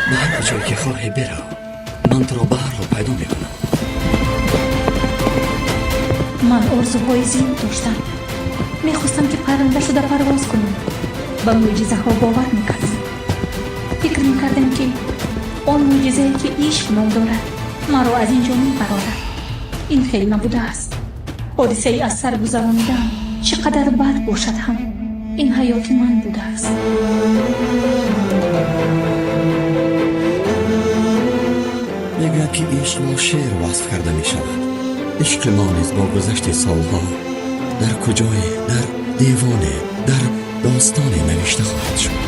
Ба ҳар куҷое ки хоҳӣ, бирав, ман туро ба ҳар ҳол пайдо мекунам. Ман орзуҳои зиёд доштам. Мехостам, ки парранда шуда парвоз кунам. Ба мӯъҷизаҳо бовар мекардам. Фикр мекардам, ки он мӯъҷизае, ки ишқ ном дорад, маро аз ин ҷо мебарорад. Ин хел набудааст. Ҳодисаи аз сар гузаронидаам чӣ қадар бад бошад ҳам, ин ҳаёти ман будааст. Мегӯяд, ки ишқ бо шеър васф карда мешавад. Ишқи мо низ бо гузашти солҳо дар куҷое, дар девоне, дар достоне навишта хоҳад шуд.